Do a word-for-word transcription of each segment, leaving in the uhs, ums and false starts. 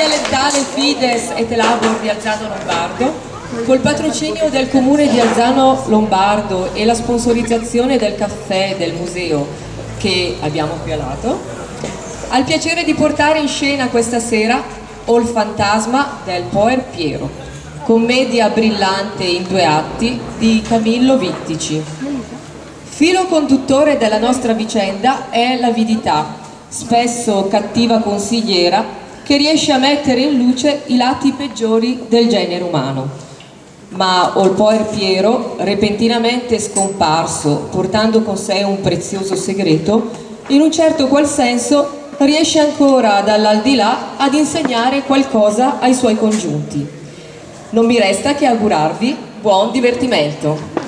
L'ospitalità, le fides et el labor di Alzano Lombardo, col patrocinio del comune di Alzano Lombardo e la sponsorizzazione del caffè del museo che abbiamo qui a lato, ha il piacere di portare in scena questa sera Ol fantasma del poer Piero, commedia brillante in due atti di Camillo Vittici. Filo conduttore della nostra vicenda è l'avidità, spesso cattiva consigliera, che riesce a mettere in luce i lati peggiori del genere umano. Ma ol poer Piero, repentinamente scomparso, portando con sé un prezioso segreto, in un certo qual senso riesce ancora dall'aldilà ad insegnare qualcosa ai suoi congiunti. Non mi resta che augurarvi buon divertimento.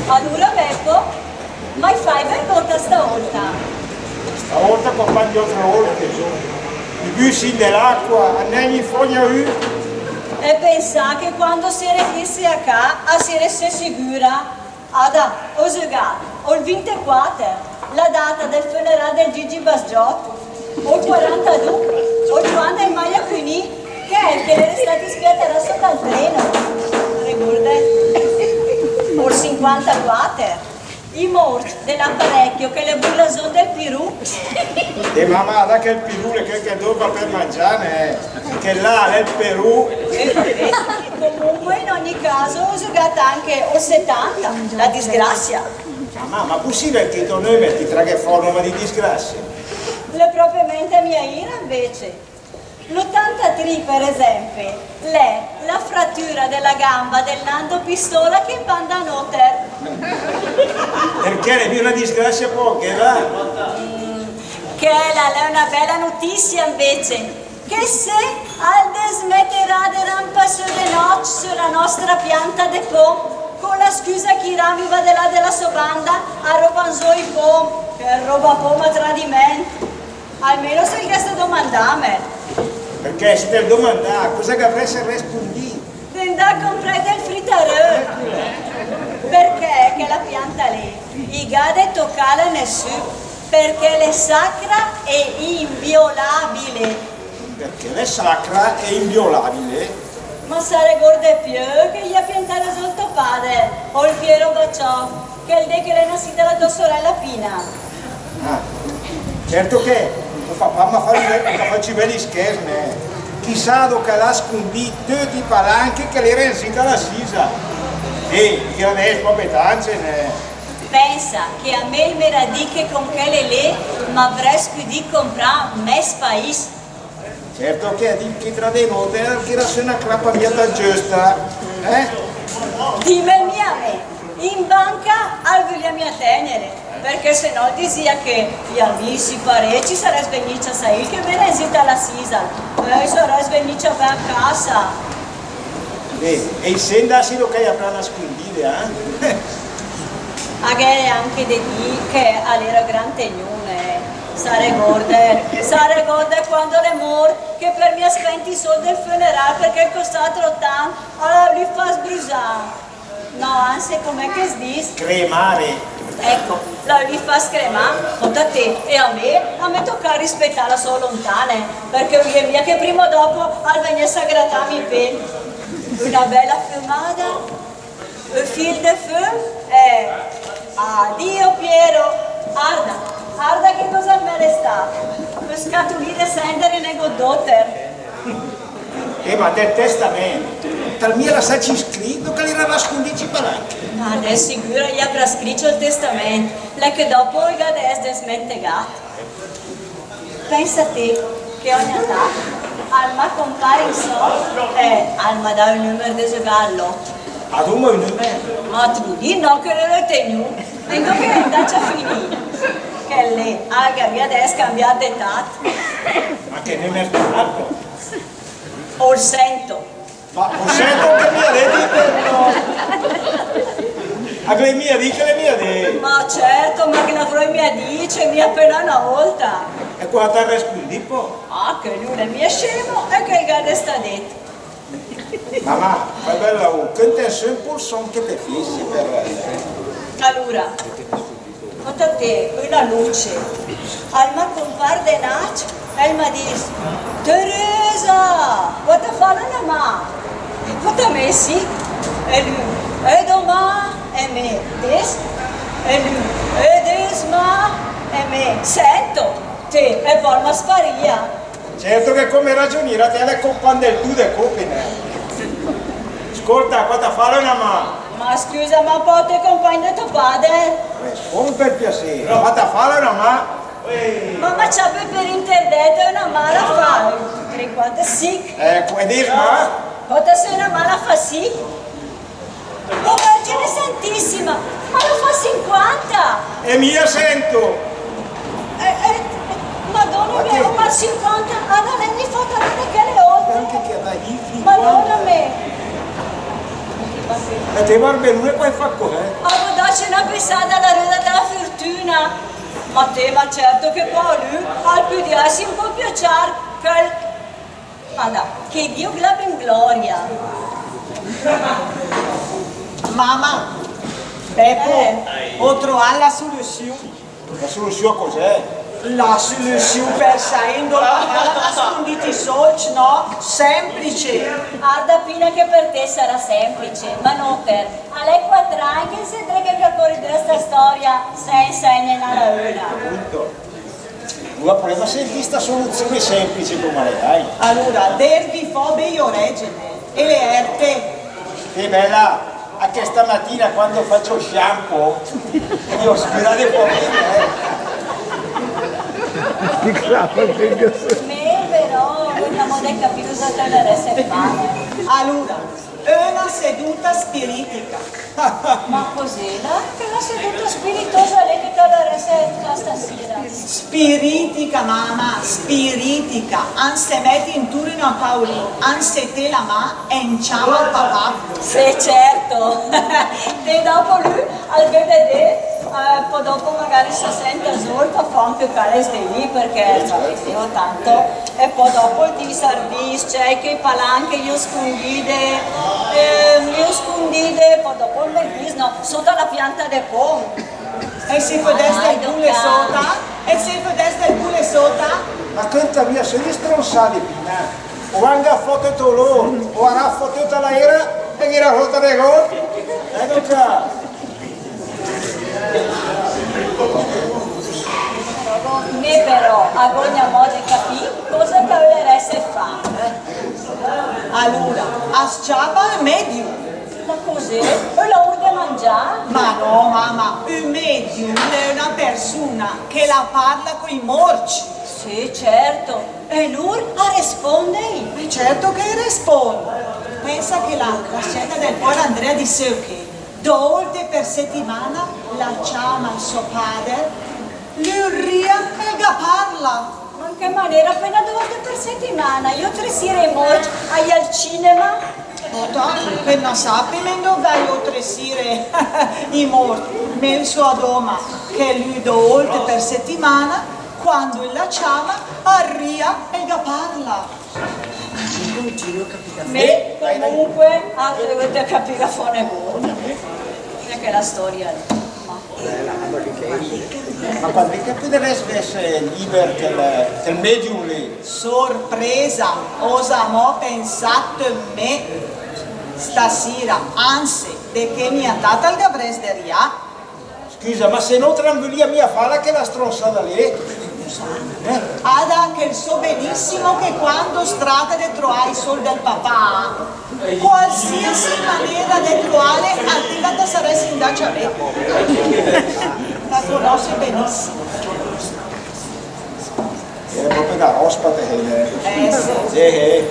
Alura, Beppo, ma i fai vergota staolta? Staolta, compagn, di altre olte, insoma. I büsi in de l'acqua, a n'è in fogna ü. E pensà che quando sire ghirse a cà, a sire sö sigüra. Ada, ó zügàt ol vintequater, la data del fünerà del Gigi Basgiotto, ol quarantadù, ol Giuan del Maia Cuinì, che l'è restàt spiateràt sota al treno. Regórdet? Ol sinquantaquater, i mórcc de l'aparechio che l'è burlà zó 'n del Pirù. E mama, ada, che 'l Pirù l'è chèl che dóra per mangià, nè? Chèl là l'è 'l Perù. Eh, vabbè. Comunque, in ogni caso, ó zügàt anche ol setanta, la disgrasia. Ma, ma, ma pussìbel che i tò nömer i traga fò noma di disgrasia? L'è propriamente mia ira, invece. L'otantatrì, per esempe, l'è la fratüra de la gamba del Nando Pistola che 'n banda a nóter. Perché l'è mia öna disgrasia, pò, chèla? Mm, chèla l'è öna bèla nutisia, invece. Che se al desmeterà de rampà sö de nòcc sö la nòstra pianta de pom, co la scüsa che i rami va de là de la sò banda a roban zó i pom, che roba pom a tradiment. Almeno se 'l gh'ès domandàmel. Perché se te 'l domandàet, cosa gh'avrèsset respundìt? De 'ndà a comprà del fritarö. Perché chèla pianta lé i gh'à de tocàla nissü, perché l'è sacra e inviolabile. Perché l'è sacra e inviolabile? Ma sa regórdet piö che i l'à piantàda zó 'l tò pader, ol Piero Baciò, chèl dé che l'è nassìda la tò sorèla Pina? Ah, certo che ol papà al m'à facc, al m'à facc i bèi schèrs, nè. Chissà 'ndo che l'à scundìt töte i palanche che l'éra in sima a la sisa. Eh, i gh'à pròpe tance, nè. Pensa che a mé i m'éra dì che con chèle lé m'avrès pödìt comprà mès paìs. Certo che a dì che tra de nóter, che l'era sö öna crapa mia tat giösta, eh? Dìmel mia a mé, in banca al vülìa mia tègnele, perché se nò 'l disìa che i amìs, i parècc i sarès vegnìcc a saìl che m'éra in sima a la sisa, eh, i sarès vegnìcc a vèd a cà. Eh, e i sé 'ndàcc a 'ndo che i à pràt a scundìde, eh? A gh'è anche de dì che a l'éra gran tegnù, nè. Sa regórdet, sa regórdet quando l'è mórt, che per mia spènd i sóld del füneràl, perché 'l costàa tròp tat, a l'à vülìt fàs brüsà. Nò, anse, com'è che 'l dis? Cremare. Èco, a l'à vülìt fàs cremà, pòta té, e a mé, a m'tocàa rispetà la sò volontà, nè, perché öle mia che prima o dòpo al vegnès a gratàm i pé. Öna bèla fümada, ü fil de füm e adio, Piero. Arda, arda che cosa al m'è restàt. Ü scatulì de sèndere negót d'óter. Eh, ma del testamènt. Al m'ìa lassàcc iscrit che l'ìa rascundìcc i palanche. Ma de sicür i avrà scrìcc ol testament, l'è che dòpo al gh'à de ès desmentegàt. Pènsa té che ògne tat al ma compàr in sògn e al ma dà ü nümer de zögà al lòt. Adóma ü nümer? Ma te dì no che l'è tegnù, e 'ndo che l'è 'ndàcc a finì? Chèl lé al gh'avrìa de ès cambiàt de tat. Ma che nümer t'à dàcc? Ol sènto. Ma ol sènto che m'ìa dét, no? A gh'ét mia dì che l'è mia dét? Ma certo, ma che l'avró mia dìcc, mia apéna öna ólta. E cosa t'à respundìt pò? Ah, che lü l'è mia scémo e che 'l gh'à de stà dét. Mamà, fà bèla, oh, cönta sö ü pó ol sògn che te fét, per... Alura, Pòta té, öna nöcc, al ma compàr denàcc, e al ma dis: "Teresa, pòta fà öna mà?" E pòta mé: "Sì." E lü: "E dò mà?" E mé: "Dés." E lü: "E dés mà?" E mé: "Sènto." Té, e pò al ma sparìa. Certo che come ragioniera te l'é compàgn del tù de cópe, nè? Scólta, pòta fà öna mà? Ma scüsa, ma pò te compàgn de tò pàder? Eh, come, per piasé, pòta fà öna mà? Ma, ma ciàpe per interdèt, öna mà la fà. Tré, quàter, sìnch. Ecco, e dés mà? Pòta sö öna mà la fà sìnch. Oh Vergine Santissima, ma la fà sinquanta! E mia sènto! Eh, eh, Madòna mia, ma sinquanta, a n'à mia fàcc de chèle ólte! Madòna mia! E té, Barbelù, e pò fà cos'è? A gh'ó dàcc öna pesada a la röda de la furtüna! Ma té, ma certo che pò lü al pödia ès ü pó piö ciar, chèl Ada, che Dio 'l l'abbia in gloria. Mama, Bepo, eh, ó troàt la solusiù. La solusiù a cos'è? La solusiù per saì 'ndo 'l papà al gh'à nascundìt i sólcc, no? Semplice. Arda, Pina, che per té sarà semplice, ma nóter, a l'è quàter agn che se drega che córe dré sta storia, sènsa ègne nà la öna. Appunto. Alura, pröa a sentì sta solusiù semplice come l'è, dai. Alura, dèrve fò bé i orège, e le èrte. Che bèla, a chèsta matina quando faccio shampoo, io sgüra de pò bé, eh. Mé però, gh'ó gnamò de capì cosa te ölerèset fà. Alura, öna seduta spiritica. Ma cos'éla chèla seduta spiritosa lé che te ölerèset fà stasira? Spiritica, mama, spiritica. An se mèt intùren a Paolin, an se té la mà e an ciama ol papà. Sé, certo. Té, dòpo lü al vé de dé, eh, pò dòpo magare se sènta zó, pò fà ü pó de càles de lì, perché, sa, io tanto. E pò dòpo al dis, al dis, cioè, che palanche i ó scundide, eh, i ó scundide, pò dòpo al me dis, no, sóta la pianta de pom. E se födès del cül sóta? E se födès del cül sóta? Ma cönta mia sö i stronsade, Pina. O an gh'à fò töt l'órt, o arà fò töta la éra, e gh'ìa sóta negót. Èco ca. Mé però a gh'ó gnamò de capì cosa che te ölerèset fà. Alura, as ciapa ü medium. Ma cos'è? Ü laùr de mangià? Ma no, mama, ü medium l'è öna persuna che la parla coi mórcc. Sé, certo. E lur a respóndei? E certo che i respónd. Pènsa che la, la scèna del pòer Andrea di Söche. Dò ólte per setimana la ciama sò pàder, lü 'l ria e 'l ga parla. Ma in che manéra, apéna dò ólte per setimana? I ótre sire i mórcc a i è al cinema. Pòta, per na sàpeme 'ndo va i ótre sire i mórcc, mé só adóma che lü dò ólte per setimana, quando la ciama, al ria e 'l ga parla. Mé, comunque, a, te capì fò negót. Perché la storia lì. Ma quand'è che pöderès vèss lìber chèl, chèl medium lé? Sorpresa, ó zamò pensàt mé? Stasira, anse, de ché mia tat al gavrès de rià. Scüsa, ma se nóter an vülìa mia fàla chèla stronsada lé? Ada che 'l só benìssim che quando s' trata de troà i sólcc del papà, qualsiasi manéra de troàl, a té la ta sarèss indàcc a vé. La conòss benìssim. L'è pròpe na ròspa, eh. Eh, sì. Eh, eh.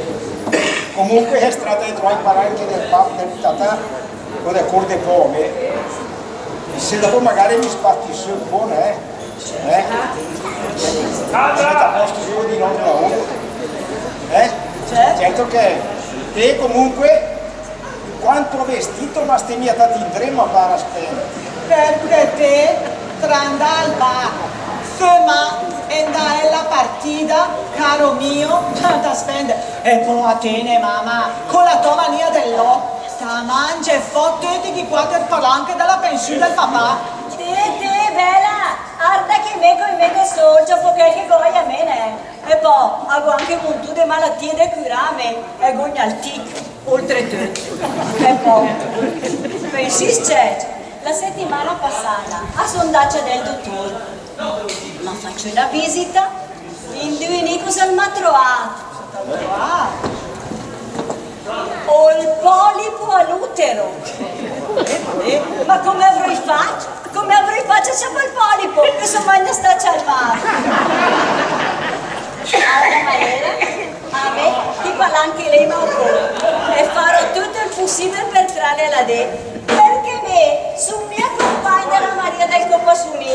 Comunque, se s' trata de troà i paràncc del pap-, del tatà, o de córde pò a mé. E se dòpo magare mi spasti sö ü pó, eh? Eh? Mèt a pòst sö di nòv laùr. Eh? Certo. Certo che, e comunque, quant vestìt, ma s' té mia tat indré, ma para spènd. Perché té, tra 'ndà al bar, fömà e 'ndà a la partida, caro mio, ta spènd. E pò a té, né, mama, co la tò manìa del lòt, ta mànghet fò töte chi quàter palànche de la pensiù del papà. Té, té, bèla, arda che mé coi mé de sólcc, pödrèss fà chèl che öle mé, né. E pò, a gh'ó anche un muntù de malatìe de cüràme, e gh'ó gnà 'l tic, óltretöt. E pò, pensìt, scècc, la setimana pasada, a só 'ndàcia del dutùr. M'à facc öna visita, induinì cosa 'l m'à troàt. Ol polipo a l'utero! Ma come avrò facc? Come avrò facc a ciapà ol polipo? Che só mai stàcia al mar! Alura, a mé, chi palànche lé m'à ocór, e farò töt ol pussìbel per tràl là dé, perché mé só mia compàgn de la Maria del Cópa Sunì.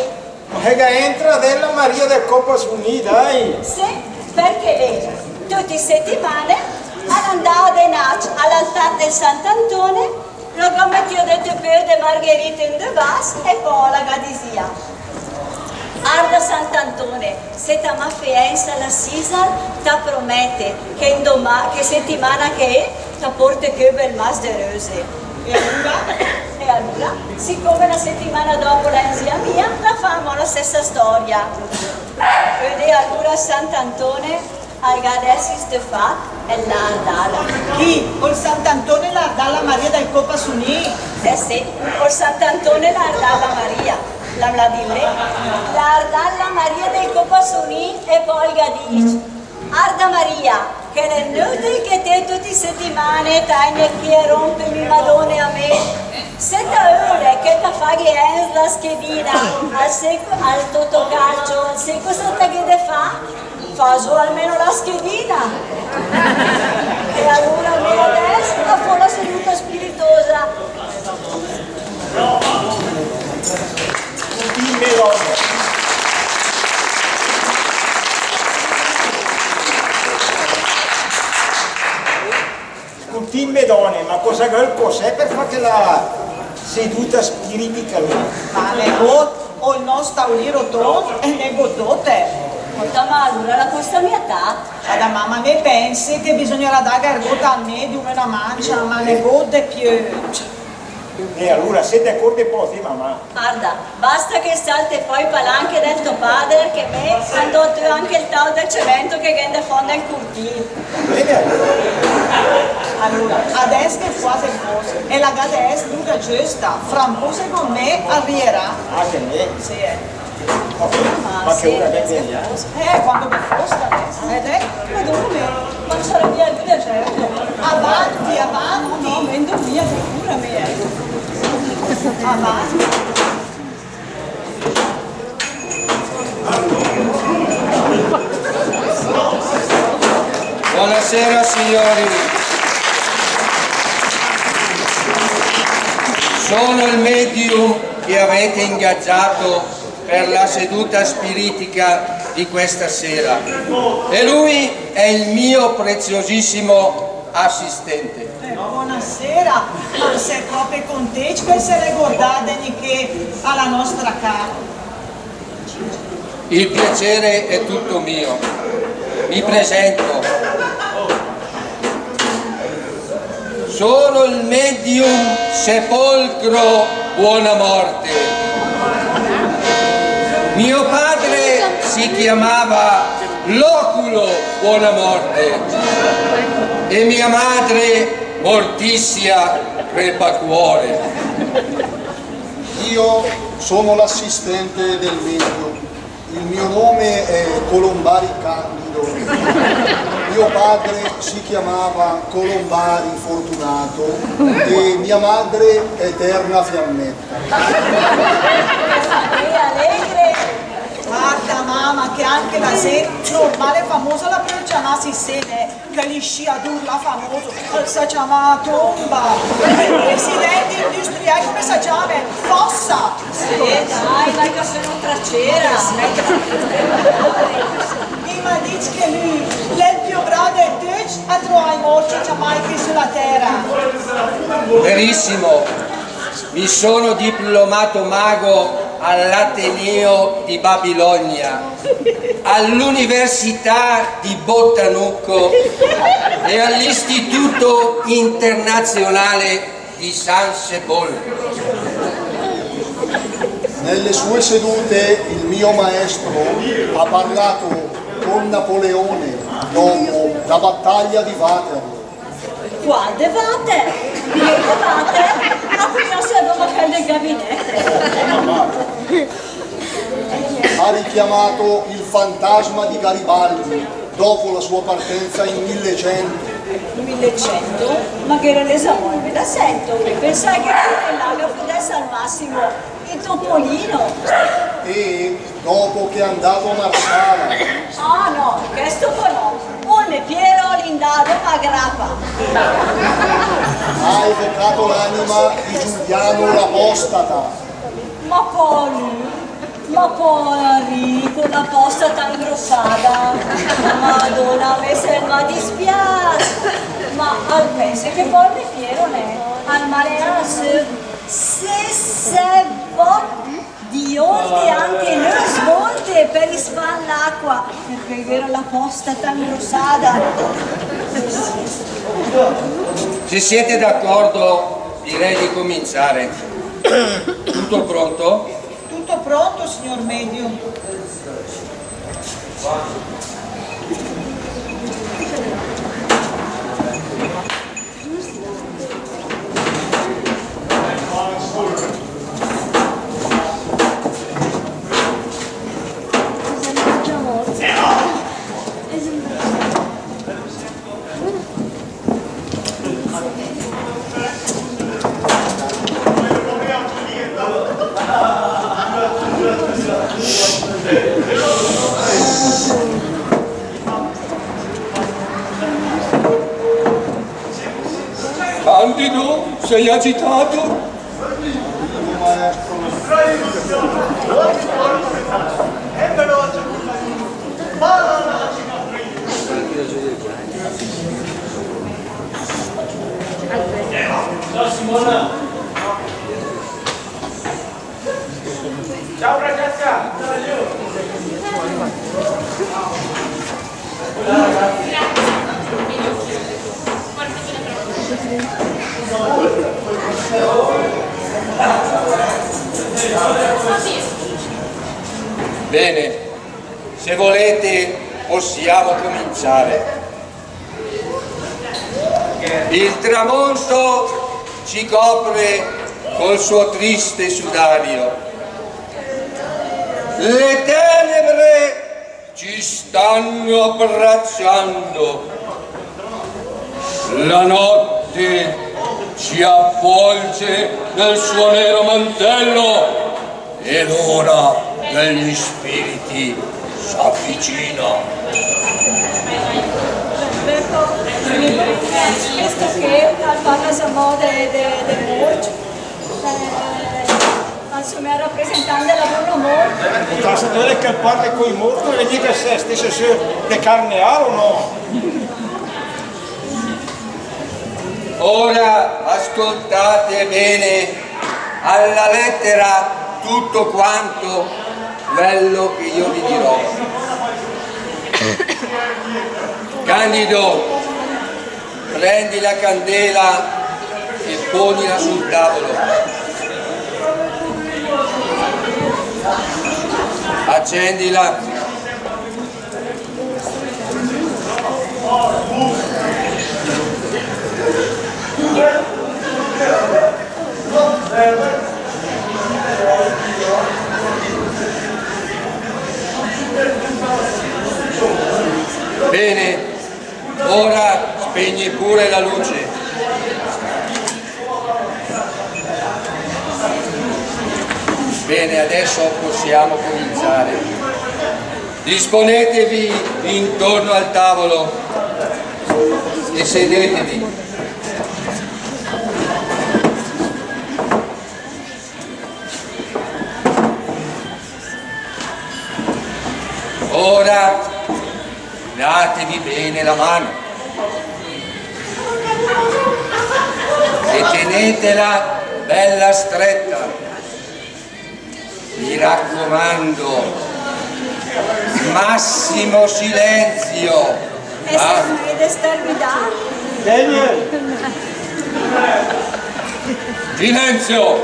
Ma che gh'éntra adès la Maria del Cópa Sunì, dai? Sé, perché lé, töte i setimane, a 'ndàa denàcc a l'altàr del Sant'Antone, la gh'à metìt dét ü pé de margherite in d'ü vas e pò la gh'à disìa: Arda Sant'Antone, se ta ma fé ènsa la Sisal, ta promète che 'ndomà, che setimana che é, ta pórte ché ü bèl mas de röse. E alura? E alura? Sicóme öna setimana dòpo la 'n zìa mia, la fà amò la stèssa stòria. Ödì, alura Sant'Antone al gh'à de èss stöfàt e 'l l'à ardàt. Chi? Ol Sant'Antone l'à ardàt la Maria del Cópa Sunì? Eh sé, ol Sant'Antone l'à ardàt la Maria, la, la di lé. L'à ardàt la Maria del Cópa Sunì e pò al gh'à dìcc: Arda Maria, che l'è inötel che té töte i setimane ta ègnet chì a rómpem i madóne a mé. Se ta ölet che ta faghe èns la schedina al sét, al Totocalcio, al sét cosa ta gh'é de fà? Fà zó almeno la schedina. E alura mé adès a fó la seduta spiritosa. Scoltìm, dòne. Scoltìm, dòne, ma cosa gh'öl cosè per fà chèla seduta spiritica lé? Ma negót, ol nòst taulì rotond e negót dóte. Scolta, ma alura la costa mia tat? Ada, mama, mé pènse che bisògnerà dàga ergót almeno öna mancia, ma negót de piö. E alura, sét d'acórde pò, sì, mama? Arda, basta che salte fò i palànche del tò pàder, che mé 'ndó tö anche ol tàol de cemènt che gh'è in de fónd del curtìl. Bene, alura. Alura, adès gh'è quase póst, e la gh'à de èss l'ura giösta, fra ü pó segónd mé al rierà. Ah, che mé? Sì, eh. Ma che ura che gh'è, eh? Eh, quando che fosta, eh? Eh, eh, ma dóma, ma sarà mia lü, certo. Avanti, avanti. No, no, mé 'ndó mia, sicura mé, eh. Avanti. Buonasera, signori. Sono il medium che avete ingaggiato per la seduta spiritica di questa sera. E lui è il mio preziosissimo assistente. Eh, buonasera, ma sèm pròpe contécc che 'l s'è regordàt de gnì ché a la nòsta cà. Il piacere è tutto mio. Mi presento. Sono il medium sepolcro Buonamorte. Mio padre si chiamava Loculo Buonamorte e mia madre Mortizia Crepacuore. Io sono l'assistente del medium, il Il mio nome è Colombari Candido. Mio padre si chiamava Colombari Fortunato e mia madre Eterna Fiammetta. Che famìa alegre! Varda, mama, che anche la zét, normale, famosa la pöl ciamàs isé, né? Che lé scià dur la famosa, al sa ciama tomba. El presidente industrial, come sa ciama? Fossa. Sé, dai, dai, che só tracéra. I m'à dicc che lü l'è el piö brav de töcc a troà i mórcc ciamài chì sö la tèra. Verissimo. Mi sono diplomato mago all'Ateneo di Babilonia, all'Università di Bottanucco e all'Istituto Internazionale di San Sepolcro. Nelle sue sedute il mio maestro ha parlato con Napoleone dopo la battaglia di Waterloo. Quale Water? Che Water? Ma qui io sono come quel del gabinetto. Ha richiamato il fantasma di Garibaldi dopo la sua partenza in millecento. Millecento? Ma gh'éra l'esamò in milleseicento, pensàe che l'Italia fudèss al massimo in Topolino. E dopo che è andato a Marsala. Ah, no, chèsto pò no. Ol mé Piero l'è 'ndàt a grapa. Ha evocato l'anima di Giuliano l'Apostata. Ma pò lü, ma pò lü, co la pòsta tan grosada. Madóna, a mé se me dispiàs. Ma al pènse che pò ol mé Piero, né, al malàa sö sé, sé vòlte di ólte, anche növ vòlte per ispànd l'aqua, perché gh'éra la pòsta tan grosada. Se siete d'accordo, direi di cominciare. Tutto pronto? Tutto pronto, signor medium. Candido, sei agitato? Ciao Francesca! Bene, se volete possiamo cominciare. Il tramonto ci copre col suo triste sudario. Le tenebre ci stanno abbracciando. La notte ci avvolge nel suo nero mantello. E l'ora degli spiriti s'avvicina. Chèsto ché al parla zamò de, de, de mórcc. Eh, al somèa al rapresentant de la bona mórt. Pödrìa ché parlà coi mórcc, e dì che se stèss sö de carneàl o no? Ora ascoltate bene alla lettera tutto quanto quello che io vi dirò. Candido, prendi la candela e ponila sul tavolo. Accendila. Bene, ora spegni pure la luce. Bene, adesso possiamo cominciare. Disponetevi intorno al tavolo e sedetevi. Ora datevi bene la mano e tenetela bella stretta. Mi raccomando, massimo silenzio. E se Ah. mi destermidà? Silenzio!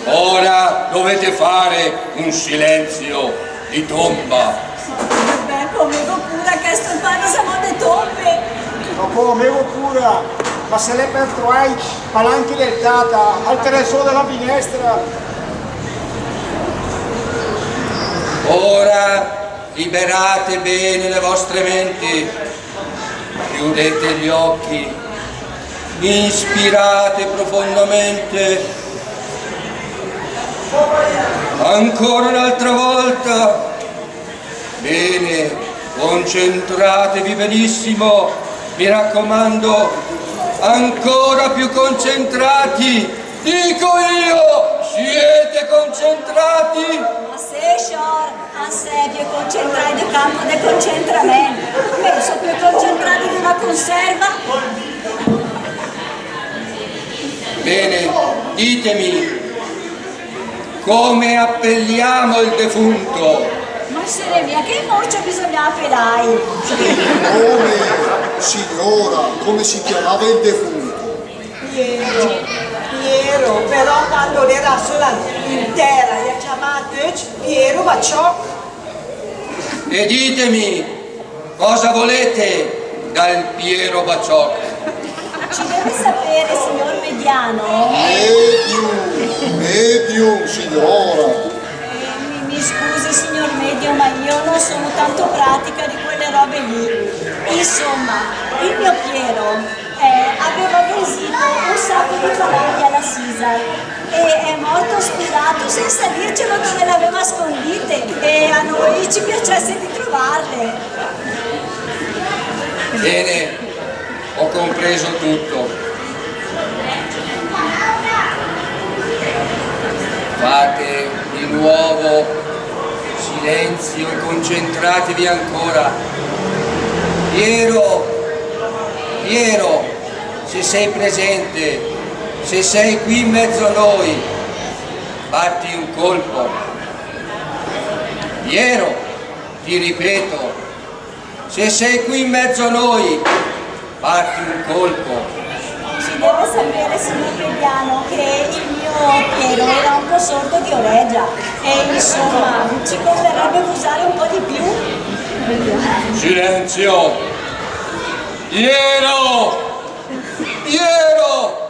Ora dovete fare un silenzio di tomba. Beh, come go pura, che sto pare sa mo de tombe. Ma come go pura, ma se l'è per troà i palanche del tata, al terrà sö de la finestra. Ora liberate bene le vostre menti, chiudete gli occhi, inspirate profondamente, ancora un'altra volta. Bene, concentratevi benissimo, mi raccomando, ancora più concentrati. Dico io, siete concentrati? Ma sé, sciòr, an s'è piö concentrài de campo de concentrament. Mé so piö concentrada de una conserva. Bene, ditemi, come appelliamo il defunto? Ma scioré mia, che mórcc bisogna apelài? Come, signora, come si chiamava il defunto? Piero, Piero, però quando l'éra sö in tèra, i a ciamàa töcc Piero Baciòch. E ditemi, cosa volete dal Piero Baciòch? Ci deve sapere, signor Mediano. Medium, medium, signora. Eh, mi, mi scusi, signor Medium, ma io non sono tanto pratica di quelle robe lì. Insomma, il mio Piero, eh, aveva acquisito un sacco di palanche alla Sisal e è morto sputato senza dircelo dove le aveva scondite, e a noi ci piacesse di trovarle. Bene, ho compreso tutto. Fate di nuovo silenzio e concentratevi ancora. Piero, Piero, se sei presente, se sei qui in mezzo a noi, batti un colpo. Piero, ti ripeto, se sei qui in mezzo a noi, batti un colpo. Ci deve sapere, signor Mediano, che il mio Piero era un po' sordo di oregia e, insomma, ci converrebbe usare un po' di più. Silenzio! Piero! Piero!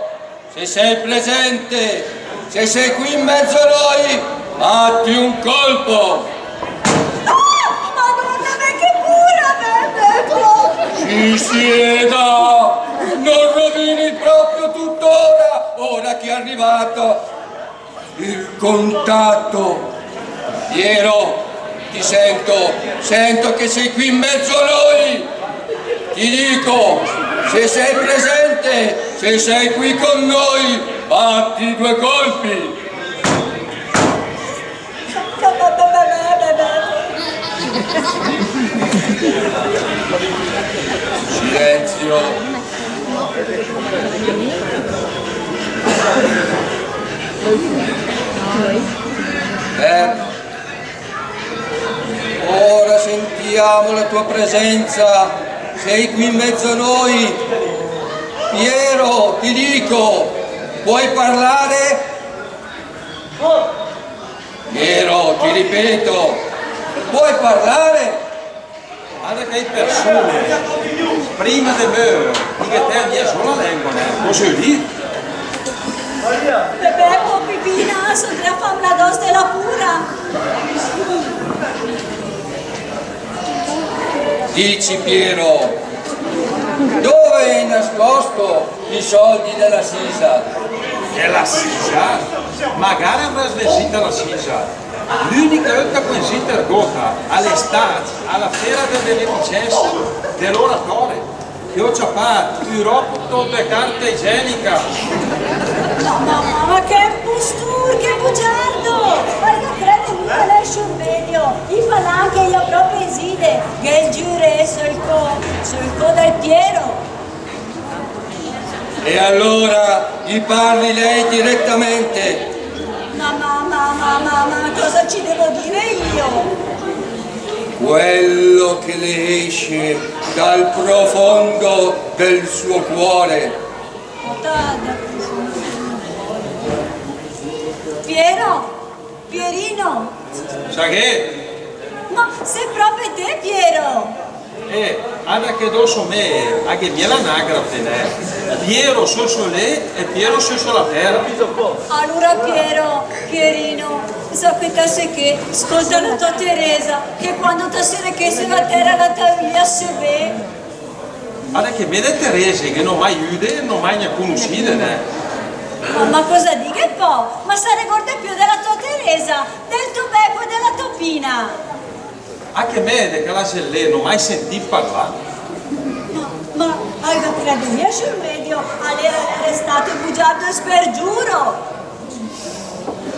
Se sei presente, se sei qui in mezzo a noi, batti un colpo. Ah, Madonna, ma che pura, beh, beh, beh. Si sieda, non rovini proprio tuttora, ora che è arrivato il contatto. Piero, ti sento, sento che sei qui in mezzo a noi. Ti dico, se sei presente, se sei qui con noi, batti due colpi. Silenzio. Eh, Ora sentiamo la tua presenza, sei qui in mezzo a noi. Piero, ti dico, puoi parlare? Piero, ti ripeto, puoi parlare? Arda che i persune, prima de mör, i ghe tèra vià sö la lengua, nè? Cosa vör dì? Bebè, pò Pipina, só dré a fàm la dòs de la pura. Dici, Piero, dove hai nascosto i soldi della Sisal? Della Sisal? Magare avrès vesìt la Sisal. L'ünica ólta che ó vesìt ergót, a l'è stacc a la féra de beneficènsa de l'Oratòre, che ó ciapàt ü ròb töt de carta igienica. Ma, ma, ma, ma che impustùr, che bugiardo! Ma gh'ó crèd mia a lé, sciùr Medio, i palanche i à pròpe esìde, gh'él giüre söl có, söl có del Piero. E allora gli parli lei direttamente. Ma, ma, ma, ma, ma, ma cosa ci devo dire io? Quello che le esce dal profondo del suo cuore. Piero? Pierino! Sa ché? Ma sét pròpe té, Piero? Eh, ada che dósa mé a gh'è mia l'anagrafe, nè? Piero sö sö lé e Piero sö sö la tèra. Alura Piero, Pierino, sa che ta sé ché, scólta la tò Teresa, che quando ta sé ché sö la tèra la ta ülìa sö bé. Ada che mé de Terese ghe n'ó mai üde, n'ó mai gna cunussìde, nè? Ma, ma cosa dighet pò? Ma sa regórdet piö de la tò Teresa, del tò Bepo e de la tò Pina? Anche mé de chèla zét lé n'ó mai sentìt parlà. Ma, ma, al gh'à crèd mia, sciùr Medio, alura l'è stacc ü bugiardo e spergiuro.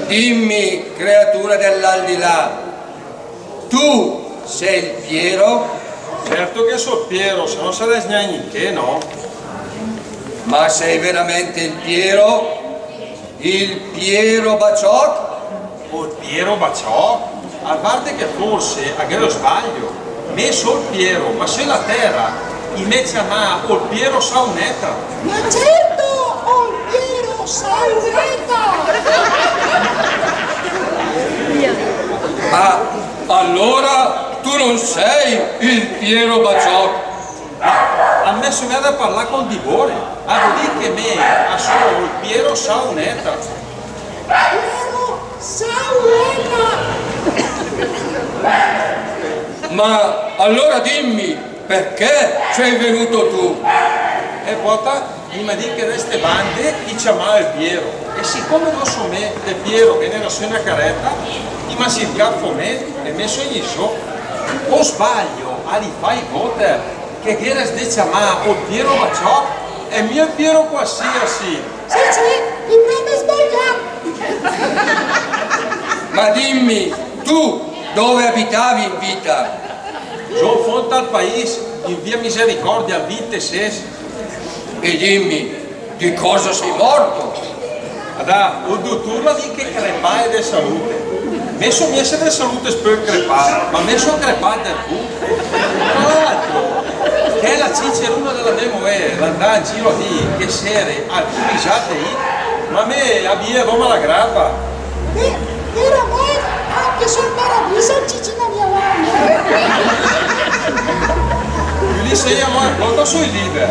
Dimmi, creatura dell'aldilà, tu sei il Piero? Certo che só 'l Piero, se no sarès gna ché, no? Ma sei veramente il Piero? Il Piero Baciòc? Ol Piero Baciòc? Al varde che forse a gh'él sbagl. Mé só 'l Piero, ma sö la tèra i me ciama ol Piero Saunèta. Ma certo, ol Piero Saunèta! Ma allora tu non sei il Piero Baciòc? A me somèa de parlà con dibore. A völ dì che mé a só ol Piero Saunèta. Piero Saunèta! Ma allora dimmi, perché sei venuto tu? E pòta, i m'à dì che de ste bande i ciamàa ol Piero. E sicome dósa mé de Piero ghe n'éra sö öna carèta, i m'à sircàt fò mé e mé só gnit sö. O sbagl, a l'è fai vóter, che gh'érès de ciamà ol Piero Baciòc e mia ol Piero qualsiasi. Sì, sì, i m'à sbagliàt. Ma dimmi, tu dove abitavi in vita? Zó in fónd al paìs, in via Misericòrdia, al vint e sés. E dimmi, di cosa sei morto? Adà, ol dutùr l'à dì che crepàe de salute. Mé só mia isé de salute per crepà, ma mé só crepàt de bu. Tra l'altro, chèla ciceruna de la mé moér l'andàa in giro a dì che s'ére alculisàt de ì, ma mé a bìe dóma la grapa. Mé, mé, anche sö 'l parabisa, Cicina mia. Lì sei amò, quando soi liber?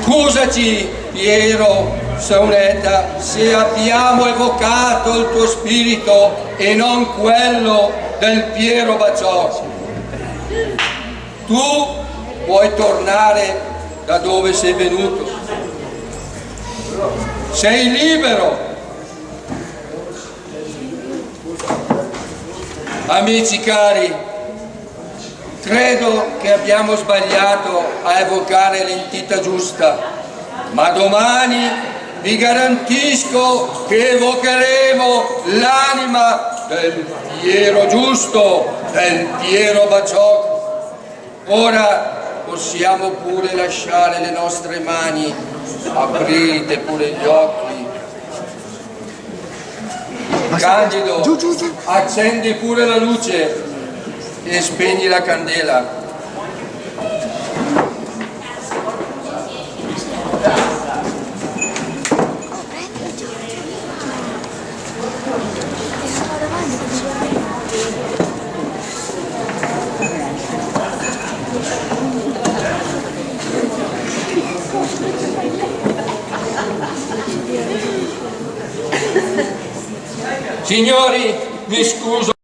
Scusati, Piero Saunèta, se abbiamo evocato il tuo spirito e non quello del Piero Baciòc. Tu puoi tornare da dove sei venuto. Sei libero. Amici cari, credo che abbiamo sbagliato a evocare l'entità giusta, ma domani vi garantisco che evocheremo l'anima del Piero giusto, del Piero Baciòc. Ora possiamo pure lasciare le nostre mani, aprite pure gli occhi. Candido, accendi pure la luce e spegni la candela. Signori, mi scuso.